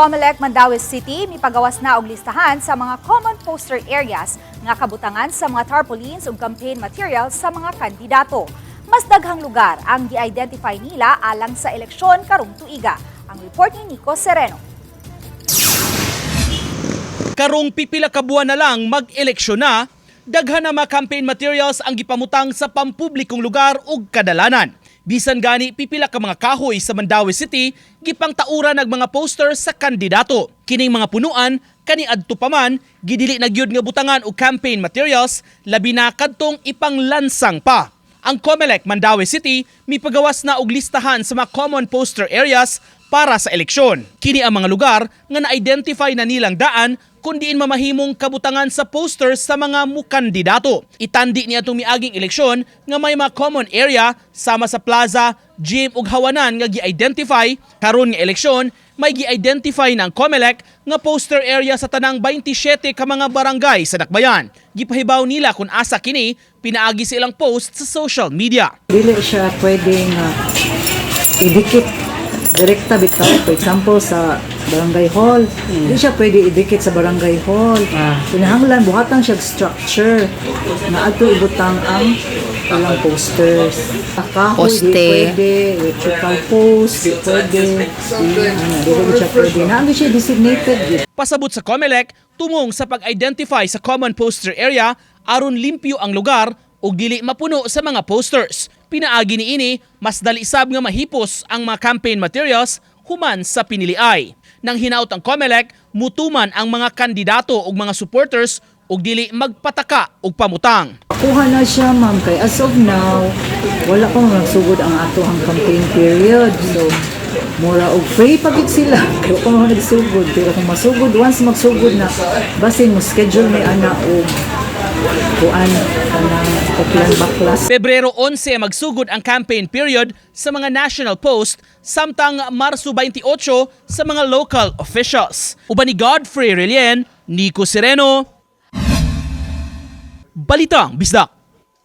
Comelec Mandaue City mipagawas na og listahan sa mga common poster areas nga kabutangan sa mga tarpaulins ug campaign materials sa mga kandidato. Mas daghang lugar ang gi-identify nila alang sa eleksyon karong tuiga. Ang report ni Nico Sereno. Karong pipila ka buwan na lang mag-eleksyon na, daghan na mga campaign materials ang gipamutang sa pampublikong lugar ug kadalanan. Bisan gani pipila ka mga kahoy sa Mandaue City gipangtauran ng mga poster sa kandidato. Kining mga punuan kaniadto pa man gidili na gyud nga butangan og campaign materials, labi na kadtong ipanglansang pa. Ang COMELEC Mandaue City mipagawas na og listahan sa mga common poster areas para sa eleksyon. Kini ang mga lugar nga na-identify na nilang daan kung diin mamahimong kabutangan sa posters sa mga mukandidato. Itandi niya itong miaging eleksyon nga may mga common area sama sa plaza, gym ug hawanan nga gi-identify. Karon nga eleksyon, may gi-identify ng COMELEC nga poster area sa tanang 27 ka mga barangay sa Dakbayan. Gipahibaw nila kung asa kini pinaagi sa ilang post sa social media. Dili siya pwedeng idikit direkta bitaw. For example, sa barangay hall, di siya pwede idikit sa barangay hall. Kinahanglan buhatan siya og structure na adto ibutang ang ilang posters. Kahoy, di Poste. Pwede, electrical post, di pwede. Ano, dili siya pwede. Naa siya designated gyud. Pasabot sa COMELEC, tumong sa pag-identify sa common poster area aron limpyo ang lugar ug dili mapuno sa mga posters. Pinaagi niini, mas dali sab nga mahipos ang mga campaign materials human sa piniliay. Nang hinaut ang COMELEC, mutuman ang mga kandidato ug mga supporters ug dili magpataka og pamutang. Kuha na siya, ma'am, kay as of now, wala pa magsugod ang ato ang campaign period. So, mura og free pa gid sila. Kay wa pa man nagsugod. Pero kung masugod, once magsugod na, basin mo schedule may ana og kuan kanang oplan baklas. Pebrero 11 magsugod ang campaign period sa mga national post, samtang Marso 28 sa mga local officials. Uban ni Godfrey Relien, Nico Sereno, Balitang Bisdak.